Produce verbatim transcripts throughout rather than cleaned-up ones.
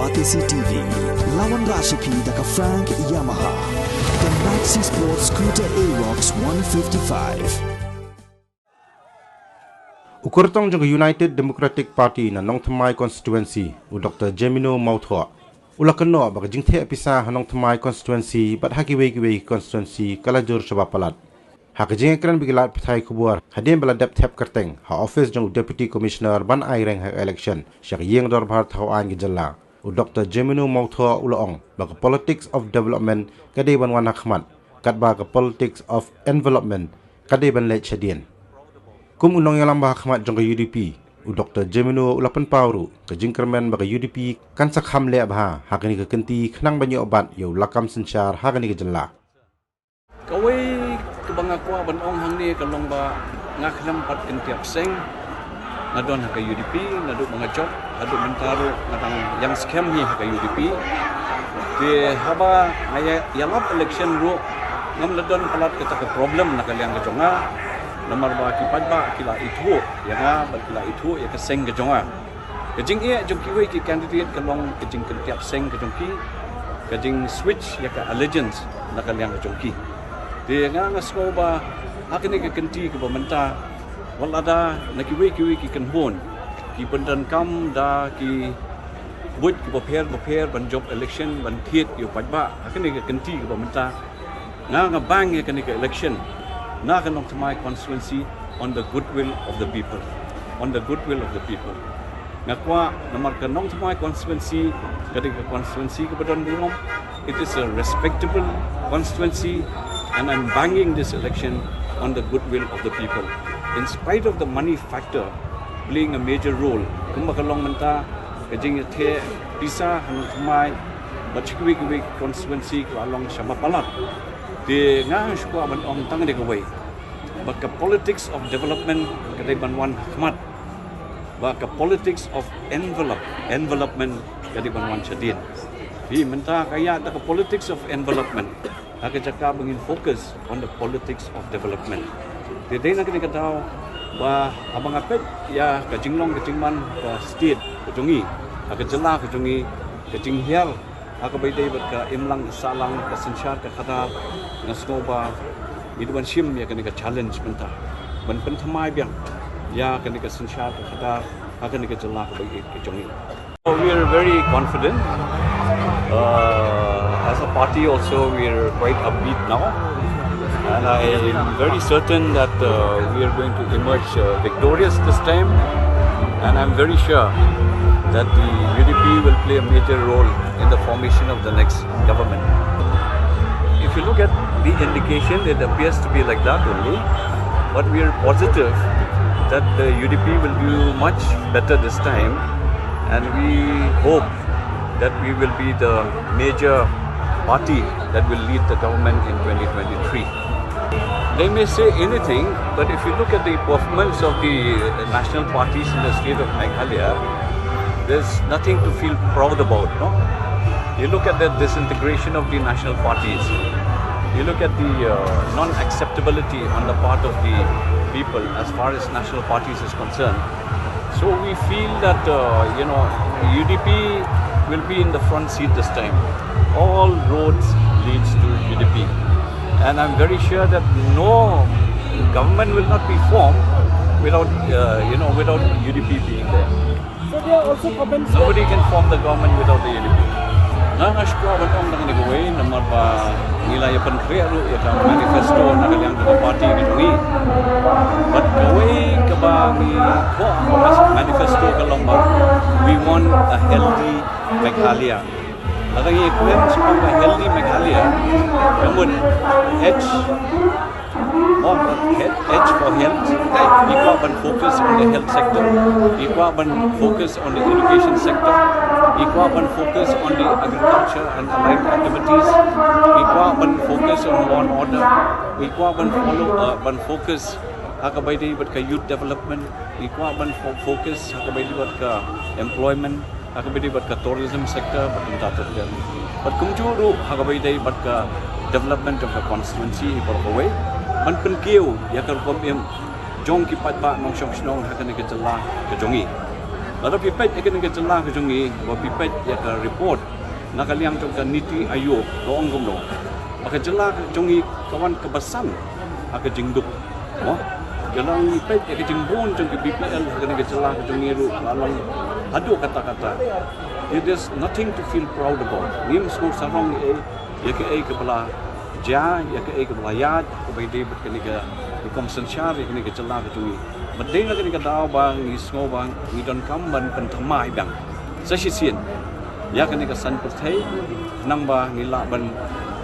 R T C T V, lawan Rashipi da ka Frank Yamaha. The Maxi Sports Scooter Aerox one fifty-five. U kyrtong jong ka United Democratic Party na Nongthymmai Constituency, u Doctor Jemino Mawthoh, u la kynnoh ba ka jingtheh pisa ha Nongthymmai Constituency bad ha kiwei kiwei ki constituency ka la jur shaba palat. Ha ka jingïakren bad ki lad pathai khubor hadien ba la dep thep kyrteng ha office jong u Deputy Commissioner ban aireng ha ka election sha ka ïing dorbar thaw aiñ ka jylla, u Doctor Jemino Mawthoh u la ong ba ka politics of development ka dei ban wan ha khmat, katba ka politics of envelopment ka dei ban leit shadien. Kum u nongïalam ba ha khmat jong ka U D P, u Doctor Jemino u la pynpaw ruh ka jingkyrmen ba ka U D P kan sa kham leh bha ha kane ka kynti khnang ban ïoh bat ïa u lakam synshar ha kane ka jylla. Kawei kaba nga kwah ban ong hangne ka long ba nga khlem pat kyntiap seng nga don ha ka U D P, naduh ba nga jop haduh mynta ruh nga dang ïeng skhem hi ha ka U D P. Te haba nga ïa, ïalap election ruh ngam la don palat kata ka problem na ka liang ka jong nga. Namar ba ki paidbah ki la ithuh ïa nga bad ki la ithuh ïa ka seng ka jong nga. Ka jingeh jong kiwei ki candidate ka long ka jingkyntiap seng ka jong ki, ka jing switch ïa ka allegiance na ka liang ka jong ki. Te nga nga sngew ba ha kane ka kynti kaba mynta, wat lada na kiwei kiwei ki kynhun ki pyndonkam da ki buit kiba pher bapher ban jop election ban thied ïa u paidbah ha kane ka kynti kaba mynta, nga nga bang ïa kane ka election na ka Nongthymmai constituency on the goodwill of the people. On the goodwill of the people. Nga kwah namar ka Nongthymmai constituency ka dei ka constituency kaba don burom. It is a respectable constituency and I'm banging this election on the goodwill of the people. In spite of the money factor playing a major role, kumba ka long mynta ka jingïatheh pisa ha Nongthymmai bad sha kiwei kiwei constituency ka la long shaba palat. Te nga shu kwah ban ong tang da kawei ba ka politics of development ka dei ban wan ha khmat, ba ka politics of envelope, envelopment ka dei ban wan shadien. Phi mynta ka ïa da ka politics of envelopment ha ka jaka ba ngin focus on the politics of development. Te dei na kane ka daw ba haba nga peit ïa ka jinglong ka jingman ka state ka jong ngi, ha ka jylla ka jong ngi, ka jinghiar ha kaba ïadei bad ka imlang ka sahlang, ka synshar ka khadar, nga sngew ba ngi dei ban shim ïa kane ka challenge mynta ban pynthymmai biang ïa kane ka synshar ka khadar ha kane ka jylla kaba ïeit ka jong ngi. We are very confident. Uh, as a party also, we are quite upbeat now. And I am very certain that uh, we are going to emerge uh, victorious this time. And I'm very sure that the U D P will play a major role in the formation of the next government. If you look at the indication, it appears to be like that only. But we are positive that the U D P will do much better this time. And we hope that we will be the major party that will lead the government in twenty twenty-three. They may say anything, but if you look at the performance of the national parties in the state of Meghalaya, there's nothing to feel proud about, no? You look at the disintegration of the national parties. You look at the uh, non-acceptability on the part of the people as far as national parties is concerned. So we feel that, uh, you know, U D P will be in the front seat this time. All roads leads to U D P. And I'm very sure that no government will not be formed without, uh, you know, without U D P being there. So they are also comments. Nobody can form the government without the U D P. Nga nga shu kwah ban ong tang da kawei namar ba ngi la ïa pynkhreh ruh ïa ka manifesto na ka liang ka party ka jong ngi. Bad kawei kaba ngi thoh ha ka manifesto ka long ba we want a healthy Meghalaya. Lada ngi ïa kren shaphang ka healthy Meghalaya, ka mut H, oh, H for health. Ngi kwah ban focus on the health sector. Ngi kwah ban focus on the education sector. Ngi kwah ban focus on the agriculture and allied activities. Ngi kwah ban focus on law and order. Ngi kwah ban follow, uh, ban focus ha kaba ïadei bad ka youth development. Ngi kwah ban fo-, focus ha kaba ïadei bad ka employment, ha kaba ïadei bad ka tourism sector bad kumta ter ter. Bad kumjuh ruh ha kaba ïadei bad ka development of the constituency hi baroh kawei ban pynkiew ïa ka rukom im jong ki paidbah nongshong shnong ha kane ka jylla ka jong ngi. Lada phi peit ïa kane ka jylla ka jong ngi, ba phi peit ïa ka report na ka liang jong ka NITI Aayog, ka ong kumno, ba ka jylla ka jong ngi ka wan kaba san ha ka jingduk. Mo, ka long, peit ïa ka jingbun jong ka BPL ha kane ka jylla ka jong ngi ruh, ka long haduh katta katta. It is nothing to feel proud about. Ngim sngewsarong ei ïa kaei kaba la jia, ïa kaei kaba la ïaid, kaba ïadei bad kane ka, ka rukom synshar ïa kane ka jylla ka jong ngi. Bad dei na kane ka daw ba ngi sngew ba ngi donkam ban pynthymmai biang sa shisien ïa kane ka saiñ pyrthei, khnang ba ngin lah ban,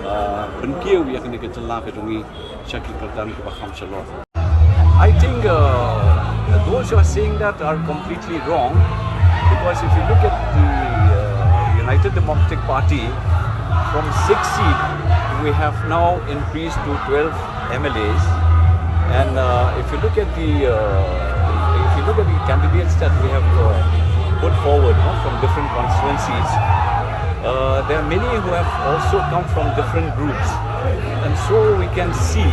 ah, pynkiew ïa kane ka jylla ka jong ngi sha ki kyrdan kiba kham shalor. I think, uh, those who are saying that are completely wrong, because if you look at the, uh, United Democratic Party, from six seat, we have now increased to twelve M L As. And, uh, if you look at the, uh, if you look at the candidates that we have, uh, put forward, no, from different constituencies, uh, there are many who have also come from different groups. And so we can see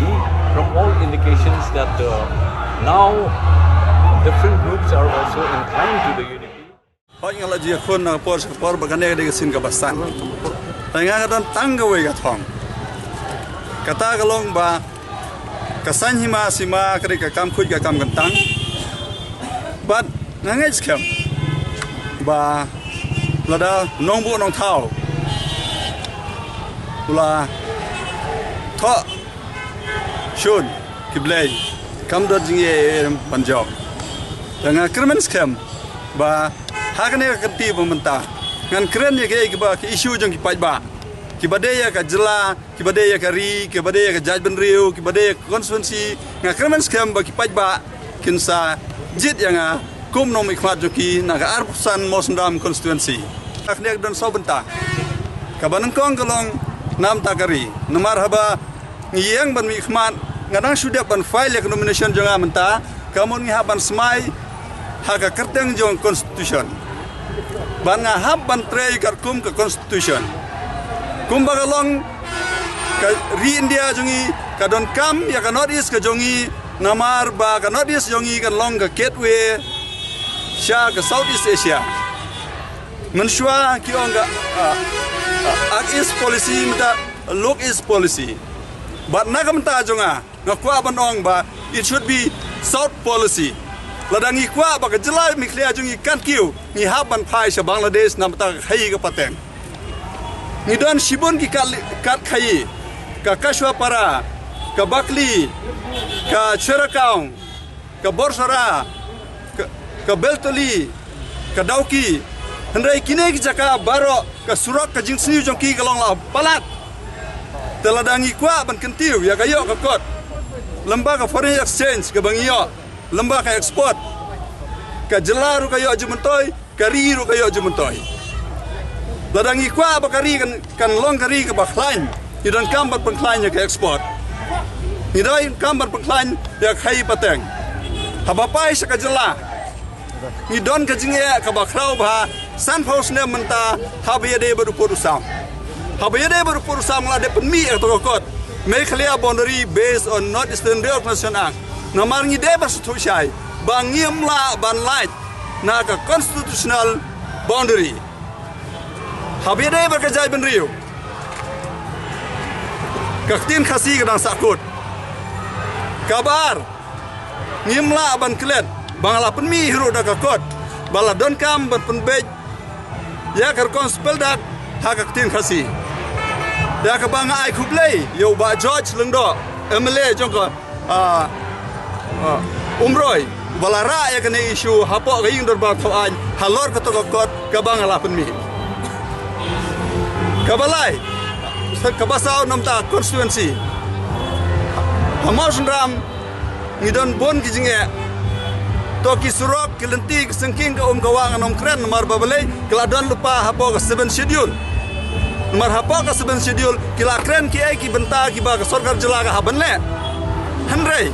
from all indications that, uh, now different groups are also inclined to the U D P. Hooid, nga la ju ïakhun na ka por sha ka por ba kane ka dei ka sien kaba san. Te nga ka don tang kawei ka thong. Kata ka long ba ka saiñ hima sima ka dei ka kam khuid ka kam kyntang. Bad nga ngeit skhem ba lada nongbuh nongthaw u la thoh shun ki blei, kam don jingeh ban jop. Te nga kyrmen skhem ba ha kane ka kynti ba mynta ngan kren ïa kiei kiba ki issue jong ki paidbah, kiba dei ïa ka jylla, kiba dei ïa ka ri, kiba dei ïa ka jaitbynriew, kiba dei ïa ka constituency. Nga kyrmen skhem ba ki paidbah kin sa jied ïa nga kum nongmihkhmat jong ki na ka arphew san Mawsynram constituency. Ka khyndiat don saw bynta. Kaba nyngkong ka long namar ka ri. Namar haba ngi ïeng ban mihkhmat, nga dang shu dep ban file ïa ka nomination jong nga mynta, ka mut ngi hap ban smai ha ka kyrteng jong ka constitution. Bad nga hap ban trei katkum ka constitution. Kumba ka long ka ri India jong ngi, ka donkam ïa ka North East ka jong ngi, namar ba ka North East jong ngi kan long ka gateway sha ka South East Asia. Mynshuwa ki ong ka, ah, ah, Act East policy, mynta Look East policy. Bad na ka bynta jong nga, nga kwah ban ong ba it should be South policy. Lada ngi kwah ba ka jylla Meghalaya jong ngi kan kiew, ngi hap ban phai sha Bangladesh namar ka khaii ka pateng. Ngi don shibun ki kat, kat khaii, ka Kashwapara, ka Bakli, ka Cherakaung, ka Borsora, ka, ka Beltali, ka Dawki. Hynrei kine ki jaka baroh ka surok, ka jingsniew jong ki ka long la palat. Te lada ngi kwah ban kyntiew ïa ka ïoh ka kot, lyngba ka foreign exchange kaba ngi ïoh, lyngba ka export, ka jylla ruh ka ïoh jingmyntoi, ka ri ruh ka ïoh jingmyntoi. Lada ngi kwah ba ka ri kan, kan long ka ri kaba khlaiñ, ngi donkam ban pynkhlaiñ ïa ka export. Ngi donkam ban pynkhlaiñ ïa ka khaii pateng. Haba phai sha ka jylla, ngi don ka jingeh kaba khraw bha, sanphew snem mynta, haba ïadei bad u pud u sam. Haba ïadei bad u pud u sam nga la dep pynmih ïa kato ka kot Meghalaya boundary based on North Eastern Reorganization Act. Namar ngi dei ban sngewthuh shai ba ngim lah ban lait na ka constitutional boundary. Haba ïadei bad ka jaitbynriew, ka ktien Khasi ka dang sahkut. Kaba ar, ngim lah ban klet ba nga la pynmih hi ruh da ka kot ba la donkam ban pynbeit ïa ka rukom speldak ha ka ktien Khasi. Ïa kaba nga ai khublei ïa u Bah George Lyngdoh, M L A jong ka, ah, ah, Umroi, ba la rah ïa kane issue hapoh ka ïing dorbar thaw aiñ halor kato ka kot kaba nga la pynmih. Kaba lai, kaba saw namar ka constituency. Ha Mawsynram ngi don bun ki jingeh. To ki surok, ki lynti, ki syngking, ka um ka wah ngan ym kren namar ba balei, ki la don lypa hapoh ka seven schedule. Namar hapoh ka seven schedule ki la kren kiei ki bynta kiba ka sorkar jylla ka hap ban leh. Hynrei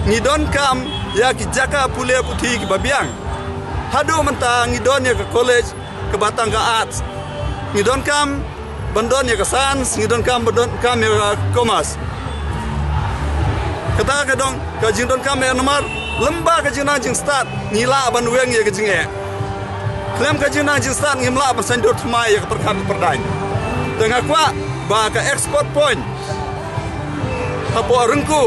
ngi donkam ïa ki jaka pule puthi kiba biang. Haduh mynta ngi don ïa ka college kaba tang ka arts. Ngi donkam ban don ïa ka science, ngi donkam ban donkam ïa ka commerce. Kata ka dei ka jingdonkam ïa namar lymba ka jingnang jingstad ngi lah ban weng ïa ka jingeh. Khlem ka jingnang jingstad ngim lah ban saiñdur thymmai ïa ka pyrkhat ka pyrdaiñ. Te nga kwah ba ka export point hapoh Ryngku,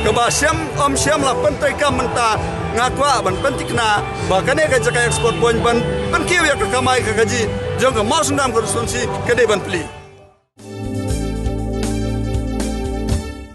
kaba shem ym shem la pyntreikam mynta, nga kwah ban pyntikna ba kane ka jaka export point ban pynkiew ïa ka kamai ka kajih jong ka Mawsynram constituency ka dei ban plie.